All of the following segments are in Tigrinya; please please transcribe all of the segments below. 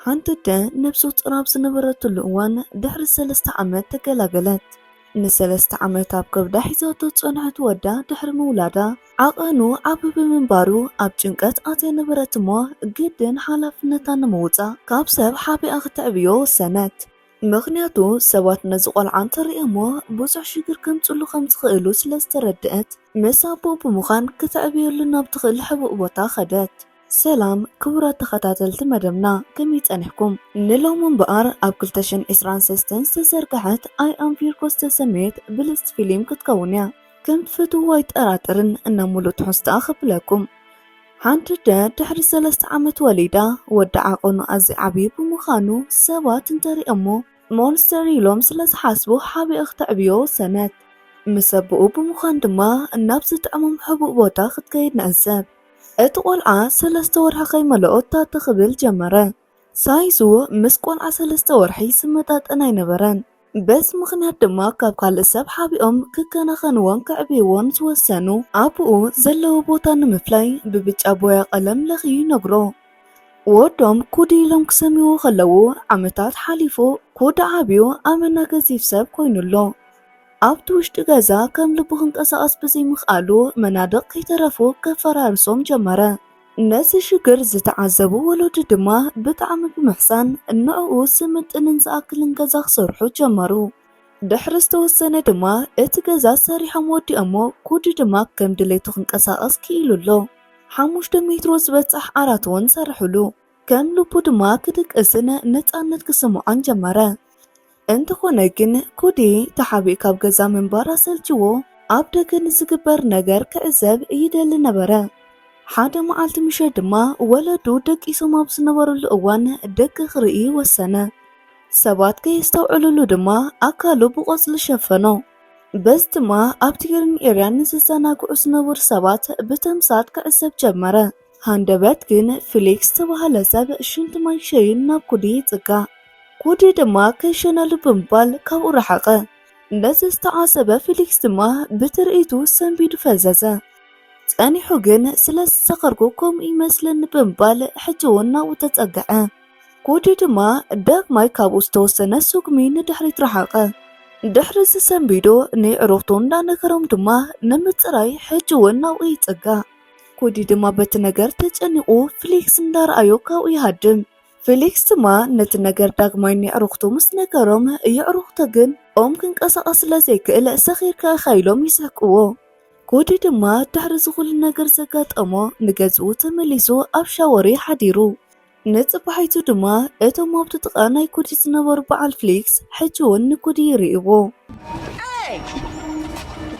ሓንቲ ኣደ ነብሰ ጡር ኣብ ዝነበረትሉ እዋን ድሕሪ ሰለስተ ዓመት ተገላገለት። ንሰለስተ ዓመት ኣብ ከብዳ ሒዛቶ ዝጸንሐት ወዳ ድሕሪ ምውላዳ፣ ዓቐኑ ዓቢ ብምንባሩ ኣብ ጭንቀት ኣትያ ነበረት እሞ፣ ግድን ሓላፍነታ ንምውጻእ ካብ ሰብ ሓቢኣ ክተዕብዮ ወሰነት። ምኽንያቱ ሰባት ነዚ ቆልዓ እንተርእዮሞ ብዙሕ ሽግር ከምጽሉ ከም ዝኽእሉ ስለ ዝተረድአት፣ ምስ ኣቦኡ ብምዃን ክተዕብየሉ ናብ ትኽእል ሕቡእ ቦታ ከደት። ሰላም ክቡራት ተኸታተልቲ መደብና፣ ከመይ ጸኒሕኩም? ንሎሚ እምበኣር ኣብ ክልተ ሽሕን ዕስራን ሰለስተን ዝተዘርግሐት ኣይ ኣም ቪርጎ ዝተሰመየት ብልጽቲ ፊልም ክትከውን እያ። ከም ትፈትውዋ ኣይጠራጠርን፣ እና ሙሉእ ትሕዝቶኣ ክብለኩም። ሓንቲ ኣደ ድሕሪ ሰለስተ ዓመት ወሊዳ፣ ወዳ ዓቐኑ ኣዝዩ ዓብዪ ብምዃኑ ሰባት እንተሪኦሞ ሞንስተር ኢሎም ስለ ዝሓስቡ ሓቢኣ ክተዕብዮ ወሰነት። ምስ ኣቦኡ ብምዃን ድማ ናብ ዝጥዕሞም ሕቡእ ቦታ ክትከይድ ንዕዘብ። እቲ ቆልዓ ሰለስተ ወርሒ ከይመልኦ ታተ ክብል ጀመረ። ሳይዙ ምስ ቆልዓ ሰለስተ ወርሒ ዝመጣጠን ኣይነበረን። በዚ ምኽንያት ድማ ካብ ካልእ ሰብ ሓቢኦም ክከናኸንዎን ከዕብይዎን ዝወሰኑ ኣቦኡ ዘለዎ ቦታ ንምፍላይ ብብጫ ቦያ ቀለም ለኽዩ ይነግሮ። ወዶም ኩዲ ኢሎም ክሰምይዎ ከለዉ ዓመታት ሓሊፉ፣ ኩዲ ዓብዩ ኣመና ገዚፍ ሰብ ኮይኑ ኣሎ። ኣብቲ ውሽጢ ገዛ ከም ልቡ ክንቀሳቐስ ብዘይምኽኣሉ መናድቕ ከይተረፉ ከፈራርሶም ጀመረ። ነዚ ሽግር ዝተዓዘቡ ወለዱ ድማ ብጣዕሚ ብምሕሳን ንዕኡ ዝምጥንን ዝኣክልን ገዛ ክሰርሑ ጀመሩ። ድሕሪ ዝተወሰነ ድማ እቲ ገዛ ሰሪሖም ወዲኦሞ፣ ኩዲ ድማ ከም ድሌቱ ክንቀሳቐስ ክኢሉ ኣሎ። ሓሙሽተ ሜትሮ ዝበጽሕ ዓራት እውን ሰረሕሉ። ከም ልቡ ድማ ክድቅስን ነጻነት ክስምዖን ጀመረ። እንተኾነ ግን ኩዲ ተሓቢኡ ካብ ገዛ ምንባር ኣሰልችዎ፣ ኣብ ደገ ንዝግበር ነገር ክዕዘብ ይደሊ ነበረ። ሓደ መዓልቲ ምሸት ድማ ወለዱ ደቂሶም ኣብ ዝነበሩሉ እዋን ደገ ክርኢ ወሰነ። ሰባት ከየስተውዕሉሉ ድማ ኣካሉ ብቆጽሊ ሸፈኖ። በዚ ድማ ኣብቲ ግሪን ኤርያ ንዝዘናግዑ ዝነበሩ ሰባት ብተምሳጥ ክዕዘብ ጀመረ። ሃንደበት ግን ፊሊክስ ዝተባህለ ሰብ ሽንቲ ማይ ሸይን ናብ ኩዲ ይጽጋዕ። ኩዲ ድማ ከይሸነሉ ብምባል ካብኡ ረሓቐ። ነዚ ዝተዓዘበ ፊሊክስ ድማ ብትርኢቱ ሰንቢዱ ፈዘዘ። ጸኒሑ ግን ስለ ዝሰኸርኩ ከምኡ ይመስለኒ ብምባል ሕጂ እውን ናብኡ ተጸግዐ። ኩዲ ድማ ዳግማይ ካብኡ ዝተወሰነ ስጉሚ ንድሕሪት ረሓቐ። ድሕሪ እዚ ሰንቢዱ ንየዕሩኽቱ እንዳነገሮም ድማ ንምጽራይ ሕጂ እውን ናብኡ ይጽጋዕ። ኩዲ ድማ በቲ ነገር ተጨኒቑ ፊሊክስ እንዳረኣዮ ካብኡ ይሃድም። ፊሊክስ ድማ ነቲ ነገር ዳግማይ ንየዕሩኽቱ ምስ ነገሮም፣ የዕሩኽቱ ግን ኦም ክንቀሳቐስ ስለ ዘይክእል ሰኺርካ ኢኻ ኢሎም ይስሕቅዎ። ኩዲ ድማ ድሕሪ እዚ ኩሉ ነገር ዘጋጠሞ ንገዝኡ ተመሊሱ ኣብ ሻወር እዩ ሓዲሩ። ንጽባሒቱ ድማ እቶም ኣብቲ ጥቓ ናይ ኩዲ ዝነበሩ በዓል ፊሊክስ ሕጂ እውን ንኩዲ ይርእይዎ። Hey!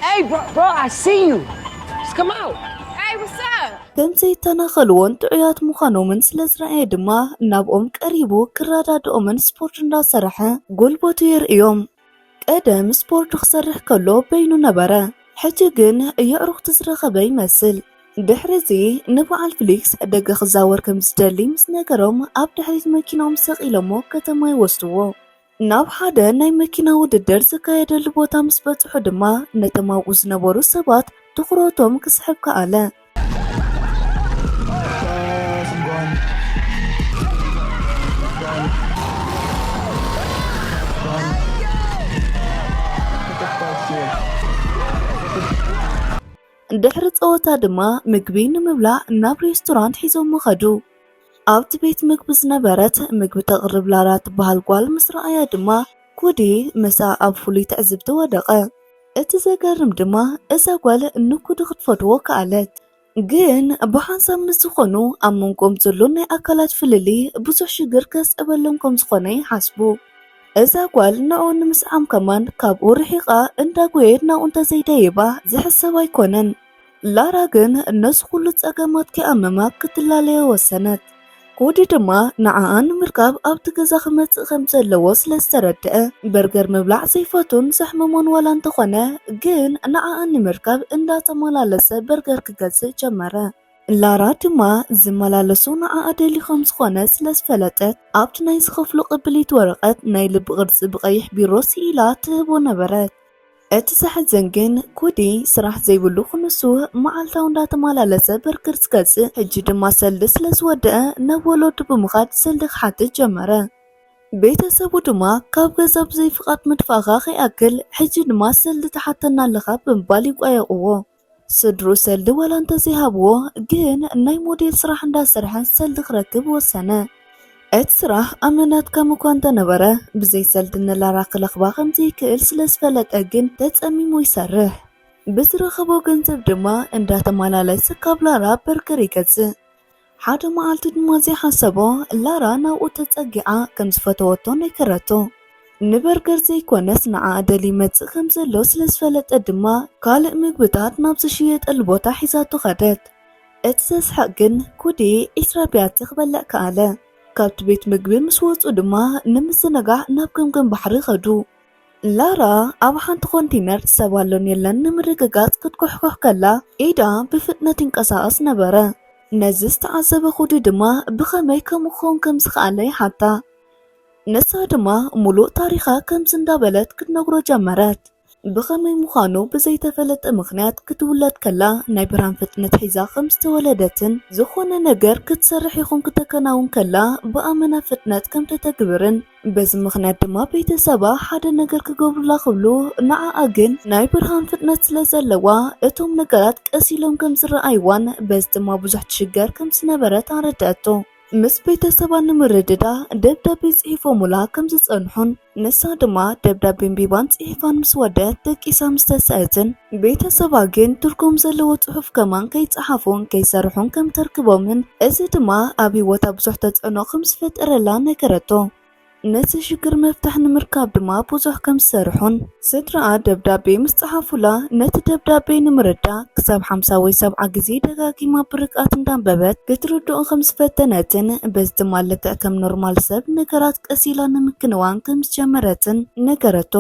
Hey, bro, bro, I see you. Just come out. Hey, what's up? ከም ዘይተናኸልዎን ጥዑያት ምዃኖምን ስለ ዝረኣየ ድማ ናብኦም ቀሪቡ ክረዳድኦምን ስፖርት እንዳሰረሐ ጉልበቱ የርእዮም። ቀደም ስፖርት ክሰርሕ ከሎ በይኑ ነበረ፣ ሕጂ ግን የዕሩኽቱ ዝረኸበ ይመስል። ድሕሪ እዚ ንበዓል ፊሊክስ ደገ ክዛወር ከም ዝደሊ ምስ ነገሮም ኣብ ድሕሪት መኪናኦም ሰቒሎሞ ከተማ ይወስድዎ። ናብ ሓደ ናይ መኪና ውድድር ዝካየደሉ ቦታ ምስ በጽሑ ድማ ነቶም ኣብኡ ዝነበሩ ሰባት ትኹረቶም ክስሕብ ከኣለ። ድሕሪ ጸወታ ድማ ምግቢ ንምብላዕ ናብ ሬስቶራንት ሒዞሞ ከዱ። ኣብቲ ቤት ምግቢ ዝነበረት ምግቢ ተቕርብ ላራ ትበሃል ጓል ምስ ረኣያ ድማ ኩዲ ምስኣ ኣብ ፍሉይ ትዕዝብቲ ወደቐ። እቲ ዘገርም ድማ እዛ ጓል ንኩዲ ክትፈትዎ ከኣለት። ግን ብሓንሳብ ምስ ዝኾኑ ኣብ መንጎኦም ዘሎ ናይ ኣካላት ፍልልይ ብዙሕ ሽግር ከስዕበሎም ከም ዝኾነ ይሓስቡ። እዛ ጓል ንዕኡ ንምስዓም ከማን ካብኡ ርሒቓ እንዳጎየት ናብኡ እንተዘይደይባ ዝሕሰብ ኣይኮነን። ላራ ግን ነዚ ኩሉ ጸገማት ከይኣመማ ክትላለዮ ወሰነት። ኩዲ ድማ ንዓኣ ንምርካብ ኣብቲ ገዛ ክመጽእ ከም ዘለዎ ስለ ዝተረድአ፣ በርገር ምብላዕ ዘይፈቱን ዘሕምሞን ዋላ እንተኾነ፣ ግን ንዓኣ ንምርካብ እንዳተመላለሰ በርገር ክገዝእ ጀመረ። ላራ ድማ ዝመላለሱ ንዓኣ ደልዩ ከም ዝኾነ ስለ ዝፈለጠት፣ ኣብቲ ናይ ዝኸፍሎ ቅብሊት ወረቐት ናይ ልቢ ቅርጺ ብቐይሕ ቢሮ ስኢላ ትህቦ ነበረት። እቲ ዘሕዝን ግን ኩዲ ስራሕ ዘይብሉ ክንሱ መዓልታዊ እንዳተመላለሰ በርገር ዝገዝእ፣ ሕጂ ድማ ሰልዲ ስለ ዝወደአ ናብ ወለዱ ብምኻድ ሰልዲ ክሓትት ጀመረ። ቤተሰቡ ድማ ካብ ገዛ ብዘይ ፍቓድ ምድፋእኻ ከይኣክል ሕጂ ድማ ሰልዲ ትሓተና ኣለኻ ብምባል ይቋየቕዎ። ስድሩ ሰልዲ ዋላ እንተዘይሃብዎ ግን ናይ ሞዴል ስራሕ እንዳሰርሐ ሰልዲ ክረክብ ወሰነ። እቲ ስራሕ ኣመናት ከም እኳ እንተነበረ ብዘይ ሰልዲ ንላራ ክለኽባ ከም ዘይክእል ስለ ዝፈለጠ ግን ተጸሚሙ ይሰርሕ። ብዝረኸቦ ገንዘብ ድማ እንዳተመላለሰ ካብ ላራ በርገር ይገዝእ። ሓደ መዓልቲ ድማ ዘይሓሰቦ ላራ ናብኡ ተጸጊዓ ከም ዝፈተወቶ ነገረቶ። ንበርገር ዘይኮነስ ንዓኣ ደልዩ ይመጽእ ከም ዘሎ ስለ ዝፈለጠ ድማ ካልእ ምግብታት ናብ ዝሽየጠሉ ቦታ ሒዛቶ ከደት። እቲ ዘስሕቕ ግን ኩዲ ዒስራ ቢያቲ ክበልዕ ከኣለ። ካብቲ ቤት ምግቢ ምስ ወጹ ድማ ንምዝንጋዕ ናብ ገምገም ባሕሪ ከዱ። ላራ ኣብ ሓንቲ ኮንቲነር ሰብ ኣሎን የለን ንምርግጋጽ ክትኩሕኩሕ ከላ ኢዳ ብፍጥነት ይንቀሳቐስ ነበረ። ነዚ ዝተዓዘበ ኩዲ ድማ ብኸመይ ከምኡ ክኸውን ከም ዝኸኣለ ይሓታ። ንሳ ድማ ሙሉእ ታሪኻ ከምዚ እንዳበለት ክትነግሮ ጀመረት። ብኸመይ ምዃኑ ብዘይተፈለጠ ምኽንያት ክትውለድ ከላ ናይ ብርሃን ፍጥነት ሒዛ ከም ዝተወለደትን ዝኾነ ነገር ክትሰርሕ ይኹን ክተከናውን ከላ ብኣመና ፍጥነት ከም ተተግብርን በዚ ምኽንያት ድማ ቤተሰባ ሓደ ነገር ክገብሩላ ክብሉ ንዓኣ ግን ናይ ብርሃን ፍጥነት ስለ ዘለዋ እቶም ነገራት ቀስ ኢሎም ከም ዝረኣይዋን በዚ ድማ ብዙሕ ትሽገር ከም ዝነበረት ኣረድኣቶ። ምስ ቤተሰባ ንምርድዳ ደብዳቤ ጽሒፎሙላ ከም ዝጸንሑን ንሳ ድማ ደብዳቤ ኣንቢባን ጽሒፋን ምስ ወደት ደቂሳ ምስ ተስኣትን ቤተሰባ ግን ትርጉም ዘለዎ ጽሑፍ ከማን ከይጸሓፉን ከይሰርሑን ከም ተርክቦምን እዚ ድማ ኣብ ህይወታ ብዙሕ ተጽዕኖ ከም ዝፈጠረላ ነገረቶ። ነዚ ሽግር መፍትሕ ንምርካብ ድማ ብዙሕ ከም ዝሰርሑን ስድራኣ ደብዳቤ ምስ ጸሓፉላ ነቲ ደብዳቤ ንምርዳእ ክሳብ ሓምሳ ወይ ሰብዓ ግዜ ደጋጊማ ብርግኣት እንዳንበበት ክትርድኦ ከም ዝፈተነትን በዚ ድማ ልክዕ ከም ኖርማል ሰብ ነገራት ቀስ ኢላ ንምክንዋን ከም ዝጀመረትን ነገረቶ።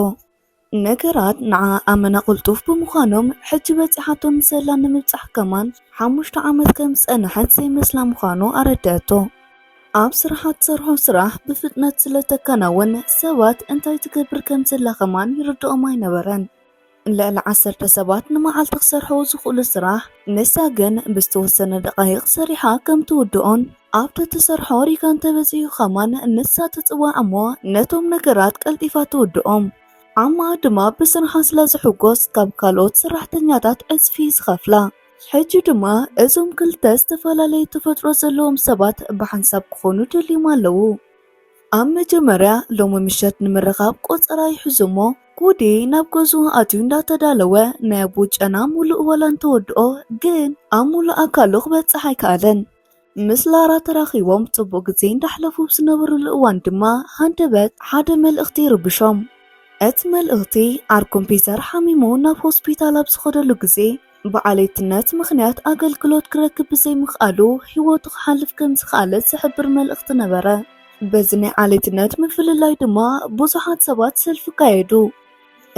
ነገራት ንዓ ኣመና ቅልጡፍ ብምዃኖም ሕጂ በጺሓቶ ንዘላ ንምብጻሕ ከማን ሓሙሽተ ዓመት ከም ዝጸንሐት ዘይመስላ ምዃኑ ኣረድኣቶ። ኣብ ስራሓ ትሰርሖ ስራሕ ብፍጥነት ስለ ተከናውን ሰባት እንታይ ትገብር ከም ዘላ ከማን ይርድኦም ኣይነበረን። ልዕሊ ዓሰርተ ሰባት ንመዓልቲ ክሰርሕዎ ዝኽእሉ ስራሕ ንሳ ግን ብዝተወሰነ ደቃይቕ ሰሪሓ ከም ትውድኦን ኣብቲ ትሰርሖ ሪጋ እንተበጺሑ ከማን ንሳ ትጽዋዕ እሞ ነቶም ነገራት ቀልጢፋ ትውድኦም። ዓማኣ ድማ ብስርሓ ስለ ዝሕጎስ ካብ ካልኦት ሰራሕተኛታት ዕጽፊ እዩ ዝኸፍላ። ሕጂ ድማ እዞም ክልተ ዝተፈላለየ ተፈጥሮ ዘለዎም ሰባት ብሓንሳብ ክኾኑ ደልዮም ኣለዉ። ኣብ መጀመርያ ሎሚ ምሸት ንምርኻብ ቆጸራ ይሕዙ እሞ ኩዲ ናብ ገዝኡ ኣትዩ እንዳተዳለወ ናይ ኣቦኡ ጨና ሙሉእ ዋላ እንተወድኦ ግን ኣብ ሙሉእ ኣካሉ ክበጽሕ ኣይከኣለን። ምስ ላራ ተራኺቦም ጽቡቕ ግዜ እንዳሕለፉ ኣብ ዝነበሩሉ እዋን ድማ ሃንደበት ሓደ መልእኽቲ ይርብሾም። እቲ መልእኽቲ ዓርኩም ፒተር ሓሚሙ ናብ ሆስፒታል ኣብ ዝኸደሉ ግዜ ብዓሌትነት ምኽንያት ኣገልግሎት ክረክብ ብዘይምኽኣሉ ህይወቱ ክሓልፍ ከም ዝኸኣለ ዝሕብር መልእኽቲ ነበረ። በዚ ናይ ዓሌትነት ምፍልላይ ድማ ብዙሓት ሰባት ሰልፊ ኣካየዱ።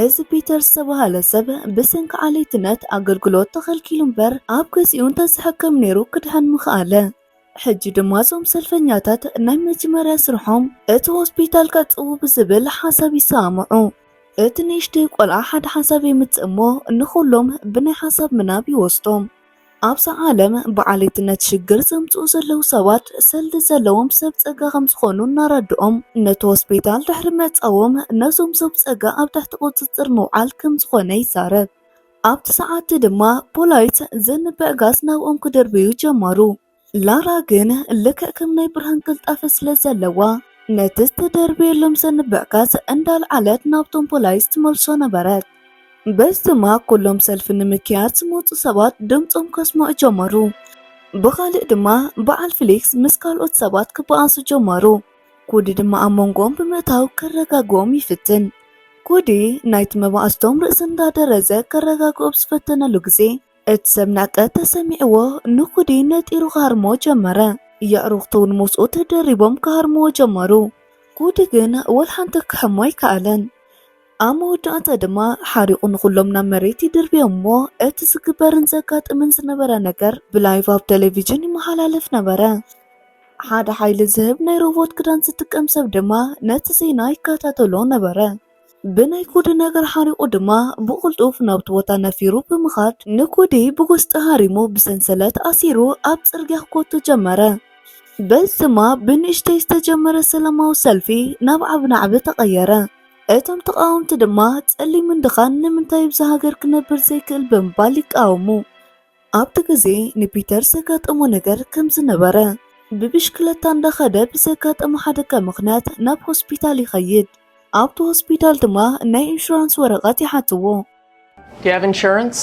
እዚ ፒተር ዝተባህለ ሰብ ብሰንኪ ዓሌትነት ኣገልግሎት ተኸልኪሉ እምበር ኣብ ግዜኡ እንተዝሕከም ነይሩ ክድሕን ምኽኣለ። ሕጂ ድማ እዞም ሰልፈኛታት ናይ መጀመርያ ስርሖም እቲ ሆስፒታል ከዕጽዉ ብዝብል ሓሳብ ይሰማምዑ። እቲ ንእሽተይ ቆልዓ ሓደ ሓሳብ የምጽእ እሞ ንኹሎም ብናይ ሓሳብ ምናብ ይወስዶም። ኣብዛ ዓለም ብዓሌትነት ሽግር ዘምጽኡ ዘለዉ ሰባት ሰልዲ ዘለዎም ሰብ ጸጋ ከም ዝኾኑ እናረድኦም ነቲ ሆስፒታል ድሕሪ ምዕጻዎም ነዞም ሰብ ጸጋ ኣብ ትሕቲ ቁጽጽር ምውዓል ከም ዝኾነ ይዛረብ። ኣብቲ ሰዓት ድማ ፖላይስ ዘንብዕ ጋዝ ናብኦም ክድርብዩ ጀመሩ። ላራ ግን ልክዕ ከም ናይ ብርሃን ቅልጣፈ ስለ ዘለዋ ነቲ ዝተደርበየሎም ዘንብዕ ጋዝ እንዳልዓለት ናብቶም ፖላይስ ትመልሶ ነበረት። በዚ ድማ ኩሎም ሰልፊ ንምክያድ ዝመጹ ሰባት ድምጾም ከስምዑ ጀመሩ። ብኻልእ ድማ በዓል ፊሊክስ ምስ ካልኦት ሰባት ክበኣሱ ጀመሩ። ኩዲ ድማ ኣብ መንጎኦም ብምእታው ከረጋግኦም ይፍትን። ኩዲ ናይቲ መባእስቶም ርእሲ እንዳደረዘ ከረጋግኦ ኣብ ዝፈተነሉ ግዜ እቲ ሰብ ንዕቀት ተሰሚዕዎ ንኩዲ ነጢሩ ክሃርሞ ጀመረ። የዕሩኽቱ እውን ምስኡ ተደሪቦም ክሃርምዎ ጀመሩ። ኩዲ ግን ወላ ሓንቲ ክሕሞ ኣይከኣለን። ኣብ መወዳእታ ድማ ሓሪቑ ንኹሎም ናብ መሬት ይድርብዮም እሞ እቲ ዝግበርን ዘጋጥምን ዝነበረ ነገር ብላይቭ ኣብ ቴሌቪዥን ይመሓላለፍ ነበረ። ሓደ ሓይሊ ዝህብ ናይ ሮቦት ክዳን ዝጥቀም ሰብ ድማ ነቲ ዜና ይከታተሎ ነበረ። ብናይ ኩዲ ነገር ሓሪቑ ድማ ብቕልጡፍ ናብቲ ቦታ ነፊሩ ብምኻድ ንኩዲ ብጎስጢ ሃሪሙ ብሰንሰለት ኣሲሩ ኣብ ጽርግያ ክጎቱ ጀመረ። በዚ ድማ ብንእሽተይ ዝተጀመረ ሰላማዊ ሰልፊ ናብ ዓቢ ናዕቢ ተቐየረ። እቶም ተቓወምቲ ድማ ጸሊምን ድኻን ንምንታይ ኣብዚ ሃገር ክነብር ዘይክእል ብምባል ይቃወሙ። ኣብቲ ግዜ ንፒተር ዘጋጠሞ ነገር ከም ዝነበረ፣ ብብሽክለታ እንዳኸደ ብዘጋጠሞ ሓደጋ ምኽንያት ናብ ሆስፒታል ይኸይድ። ኣብቲ ሆስፒታል ድማ ናይ ኢንሹራንስ ወረቐት ይሓትዎ። Do you have insurance?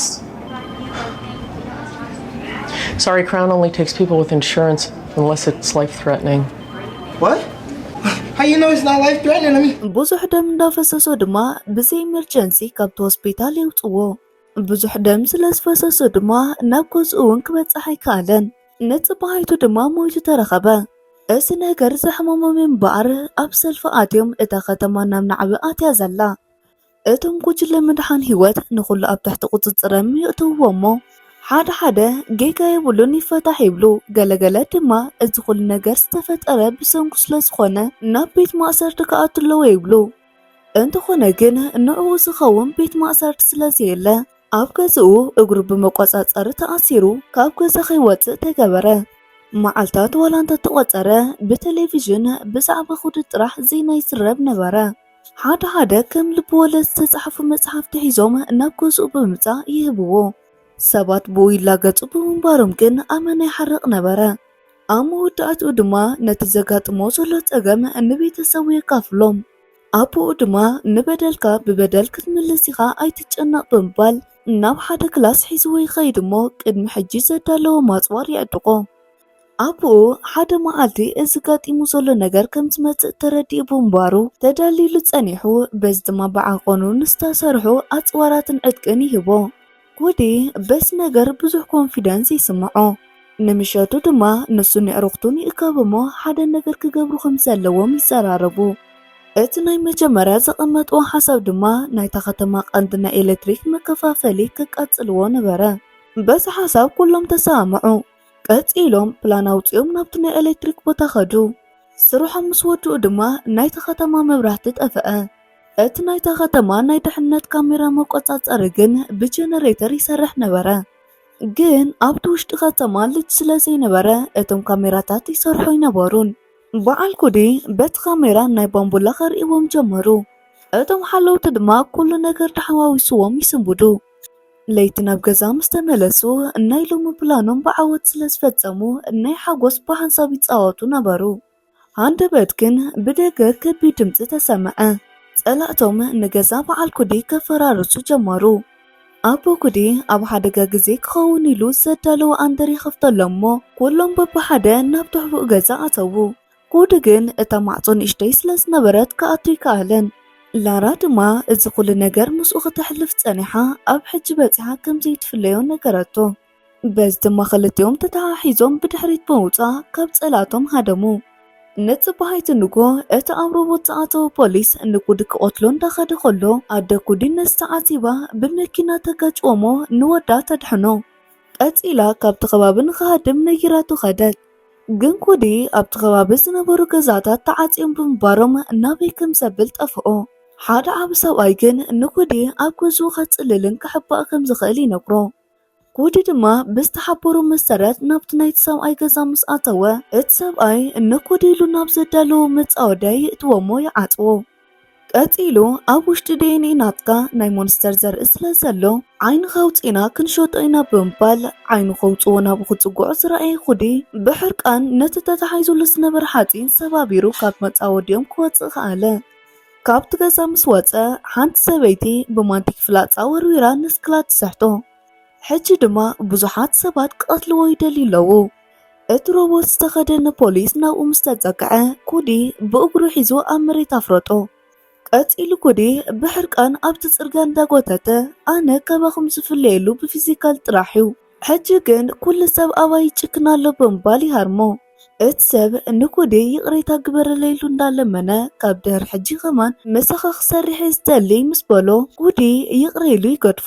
Sorry, Crown only takes people with insurance unless it's life threatening. What? How you know it's not life threatening? I mean, ብዙሕ ደም እንዳፈሰሶ ድማ ብዘይ ኢመርጀንሲ ካብቲ ሆስፒታል የውፅዎ። ብዙሕ ደም ስለ ዝፈሰሶ ድማ ናብ ገዝኡ እውን ክበፅሕ ኣይከኣለን። ንፅባሒቱ ድማ ሞይቱ ተረኸበ። እዚ ነገር ዘሕመሞም እምበኣር ኣብ ሰልፊ ኣትዮም እታ ከተማ ናብ ናዕቢ ኣትያ ዘላ። እቶም ጉጅለ ምድሓን ህይወት ንኹሉ ኣብ ትሕቲ ቁፅፅሮም የእትውዎ እሞ ሓደ ሓደ ጌጋ የብሉን ይፈታሕ ይብሉ፣ ገለገለ ድማ እዚ ኩሉ ነገር ዝተፈጠረ ብሰንኩ ስለ ዝኾነ ናብ ቤት ማእሰርቲ ክኣቱ ኣለዎ ይብሉ። እንተኾነ ግን ንዕኡ ዝኸውን ቤት ማእሰርቲ ስለ ዘየለ ኣብ ገዝኡ እግሩ ብመቆፃፀሪ ተኣሲሩ ካብ ገዛ ከይወፅእ ተገበረ። መዓልታት ዋላ እንተተቖፀረ ብቴሌቪዥን ብዛዕባ ኩዲ ጥራሕ ዜና ይዝረብ ነበረ። ሓደ ሓደ ከም ልብወለድ ዝተፃሕፉ መፅሓፍቲ ሒዞም ናብ ገዝኡ ብምምፃእ ይህብዎ። ሰባት ብኡ ይላገፁ ብምንባሮም ግን ኣመና ይሓርቕ ነበረ። ኣብ መወዳእትኡ ድማ ነቲ ዘጋጥሞ ዘሎ ፀገም ንቤተሰቡ የካፍሎም። ኣቦኡ ድማ ንበደልካ ብበደል ክትምልስ ኢኻ ኣይትጨነቕ ብምባል ናብ ሓደ ክላስ ሒዝዎ ይኸይድ እሞ ቅድሚ ሕጂ ዘዳለዎ ማፅዋር የዕጥቖ። ኣቦኡ ሓደ መዓልቲ እዚ ጋጢሙ ዘሎ ነገር ከም ዝመፅእ ተረዲኡ ብምንባሩ ተዳልዩሉ ፀኒሑ፣ በዚ ድማ ብዓቐኑ ንዝተሰርሑ ኣፅዋራትን ዕጥቅን ይህቦ። ኩዲ በዚ ነገር ብዙሕ ኮንፊደንስ ይስምዖ። ንምሸቱ ድማ ንሱን የዕሩኽቱን ይእከቡ እሞ ሓደ ነገር ክገብሩ ከም ዘለዎም ይዘራረቡ። እቲ ናይ መጀመርያ ዘቐመጥዎ ሓሳብ ድማ ናይታ ከተማ ቀንዲ ናይ ኤሌክትሪክ መከፋፈሊ ከቃጽልዎ ነበረ። በዚ ሓሳብ ኩሎም ተሰማምዑ። ቀጺሎም ፕላን ኣውጺኦም ናብቲ ናይ ኤሌክትሪክ ቦታ ከዱ። ስርሖም ምስ ወድኡ ድማ ናይታ ከተማ መብራህቲ ጠፍአ። እቲ ናይታ ከተማ ናይ ድሕነት ካሜራ መቆጻጸሪ ግን ብጀነሬተር ይሰርሕ ነበረ። ግን ኣብቲ ውሽጢ ከተማ ልጅ ስለ ዘይነበረ እቶም ካሜራታት ይሰርሑ ኣይነበሩን። በዓል ኩዲ በቲ ካሜራ ናይ ባምቡላ ከርእይዎም ጀመሩ። እቶም ሓለውቲ ድማ ኩሉ ነገር ተሓዋዊስዎም ይስንብዱ። ለይቲ ናብ ገዛ ምስ ተመለሱ ናይ ሎሚ ፕላኖም ብዓወት ስለ ዝፈጸሙ ናይ ሓጎስ ብሓንሳብ ይጻወቱ ነበሩ። ሃንደበት ግን ብደገ ከቢድ ድምጺ ተሰምዐ። ጸላእቶም ንገዛ በዓል ኩዲ ከፈራርሱ ጀመሩ። ኣቦ ኩዲ ኣብ ሓደጋ ግዜ ክኸውን ኢሉ ዘዳለዎ ኣንደር ይኸፍተሎም እሞ ኩሎም በብሓደ ናብ ትሕቡእ ገዛ ኣተዉ። ኩዲ ግን እታ ማዕጾ ንእሽተይ ስለ ዝነበረት ክኣቱ ኣይከኣለን። ላራ ድማ እዚ ኩሉ ነገር ምስኡ ክተሕልፍ ጸኒሓ ኣብ ሕጂ በጺሓ ከም ዘይትፍለዮ ነገረቶ። በዚ ድማ ክልቲኦም ተተሓሒዞም ብድሕሪት ብምውጻእ ካብ ጸላእቶም ሃደሙ። ንጽባሒቲ ንግሆ እቲ ኣብ ሮቦት ዝኣተወ ፖሊስ ንኩዲ ክቐትሎ እንዳኸደ ከሎ ኣደ ኩዲ ነዚ ተዓዚባ ብመኪና ተጋጭዎ እሞ ንወዳ ተድሕኖ። ቀጺላ ካብቲ ከባቢ ንኽሃድም ነጊራቶ ከደት። ግን ኩዲ ኣብቲ ከባቢ ዝነበሩ ገዛታት ተዓጽዮም ብምንባሮም ናበይ ከም ዘብል ጠፍኦ። ሓደ ዓቢ ሰብኣይ ግን ንኩዲ ኣብ ገዝኡ ከጽልልን ክሕባእ ከም ዝኽእል ይነግሮ። ኩዲ ድማ ብዝተሓበሩ መሰረት ናብቲ ናይቲ ሰብኣይ ገዛ ምስ ኣተወ እቲ ሰብኣይ ንኩዲ ኢሉ ናብ ዘዳለዎ መጻወድያ የእትዎ እሞ ይዓጽዎ። ቀጺሉ ኣብ ውሽጢ ዲኤንኤ ናትካ ናይ ሞንስተር ዘርኢ ስለ ዘሎ ዓይንኻ ኣውጺእና ክንሸጦ ኢና ብምባል ዓይኑ ከውጽዎ ናብኡ ክጽግዖ ዝረኣየ ኩዲ ብሕርቃን ነቲ ተታሒዙሉ ዝነበረ ሓጺን ሰባቢሩ ካብ መጻወድዮም ክወጽእ ከኣለ። ካብቲ ገዛ ምስ ወጸ ሓንቲ ሰበይቲ ብማንቲክ ፍላጻ ወርዊራ ንስክላ ትስሕቶ። ሕጂ ድማ ብዙሓት ሰባት ክቐትልዎ ይደልዩ ኣለዉ። እቲ ሮቦት ዝተኸደነ ፖሊስ ናብኡ ምስ ተጸግዐ ኩዲ ብእግሩ ሒዙ ኣብ መሬት ኣፍረጦ። ቀጺሉ ኩዲ ብሕርቃን ኣብቲ ጽርግያ እንዳጎተተ ኣነ ካባኹም ዝፍለየሉ ብፊዚካል ጥራሕ እዩ። ሕጂ ግን ኩሉ ሰብ ኣባይ ይጭክን ኣሎ ብምባል ይሃርሞ። እቲ ሰብ ንኩዲ ይቕሬታ ግበረለይ ኢሉ እንዳለመነ ካብ ድሕሪ ሕጂ ከማን ምሳኻ ክሰርሕ እየ ዝደሊ ምስ በሎ ኩዲ ይቕረ ኢሉ ይገድፎ።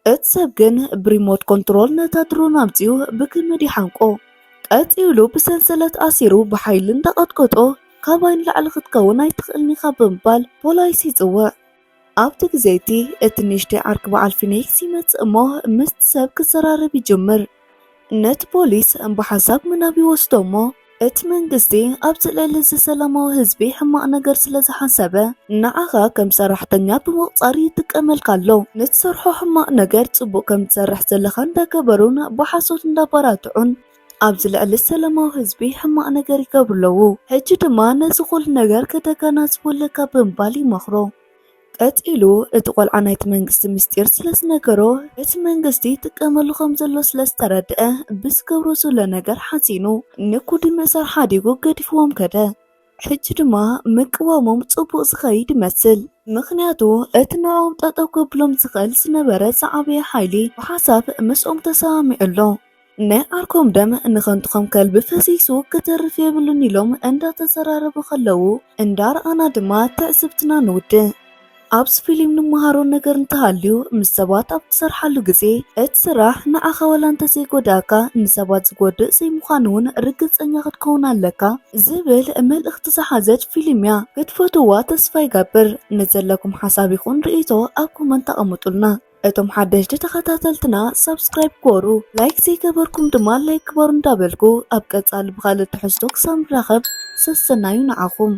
እቲ ሰብ ግን ብሪሞት ኮንትሮል ነታ ድሮን ኣምጺኡ ብገመድ ይሓንቆ። ቀጺሉ ብሰንሰለት ኣሲሩ ብሓይሊ እንዳቐጥቀጦ ካባይ ንላዕሊ ክትከውን ኣይትኽእልን ኢኻ ብምባል ፖላይስ ይጽውዕ። ኣብቲ ግዜ እቲ፣ እቲ ንእሽተይ ዓርኪ በዓል ፊኒክስ ይመጽእ እሞ ምስቲ ሰብ ክዘራረብ ይጅምር። ነቲ ፖሊስ ብሓሳብ ምናብ ይወስዶ እሞ፣ እቲ መንግስቲ ኣብዚ ልዕሊ እዚ ሰላማዊ ህዝቢ ሕማቕ ነገር ስለ ዝሓሰበ፣ ንዓኻ ከም ሰራሕተኛ ብምቑጻር ይጥቀመልካ ኣሎ። ንትሰርሖ ሕማቕ ነገር ጽቡቕ ከም ትሰርሕ ዘለኻ እንዳገበሩን ብሓሶት እንዳባራትዑን ኣብዚ ልዕሊ ሰላማዊ ህዝቢ ሕማቕ ነገር ይገብሩ ኣለዉ። ሕጂ ድማ ነዚ ኩሉ ነገር ከተገናዝቦ ኣለካ ብምባል ይመኽሮ። ቀጺሉ እቲ ቆልዓ ናይቲ መንግስቲ ምስጢር ስለ ዝነገሮ፣ እቲ መንግስቲ ይጥቀመሉ ከም ዘሎ ስለ ዝተረድአ፣ ብዝገብሮ ዘሎ ነገር ሓዚኑ ንኩዲ መእሰር ሓዲጉ ገዲፍዎም ከደ። ሕጂ ድማ ምቅዋሞም ጽቡቕ ዝኸይድ ይመስል። ምኽንያቱ እቲ ንዕኦም ጠጠው ከብሎም ዝኽእል ዝነበረ ዝዓበየ ሓይሊ ብሓሳብ ምስኦም ተሰማሚዑ ኣሎ። ናይ ዓርኮም ደም ንኸንቱ ከም ከልቢ ፈሲሱ ክተርፍ የብሉን ኢሎም እንዳተዘራረቡ ከለዉ እንዳረኣና ድማ ትዕዝብትና ንውድእ። ኣብዚ ፊልም ንመሃሮ ነገር እንተሃልዩ፣ ምስ ሰባት ኣብ ትሰርሓሉ ግዜ እቲ ስራሕ ንዓኻ ዋላ እንተዘይጎዳእካ ንሰባት ዝጎድእ ዘይምዃኑ እውን ርግጸኛ ክትከውን ኣለካ ዝብል መልእኽቲ ዝሓዘት ፊልም እያ። ክትፈትዋ ተስፋ ይገብር። ንዘለኩም ሓሳብ ይኹን ርእይቶ ኣብ ኮመንት ኣቐምጡልና። እቶም ሓደሽቲ ተኸታተልትና ሳብስክራይብ ግበሩ፣ ላይክ ዘይገበርኩም ድማ ላይክ ግበሩ እንዳበልኩ ኣብ ቀጻሊ ብኻልእ ትሕዝቶ ክሳብ ንራኸብ ሰሰናዩ ንዓኹም።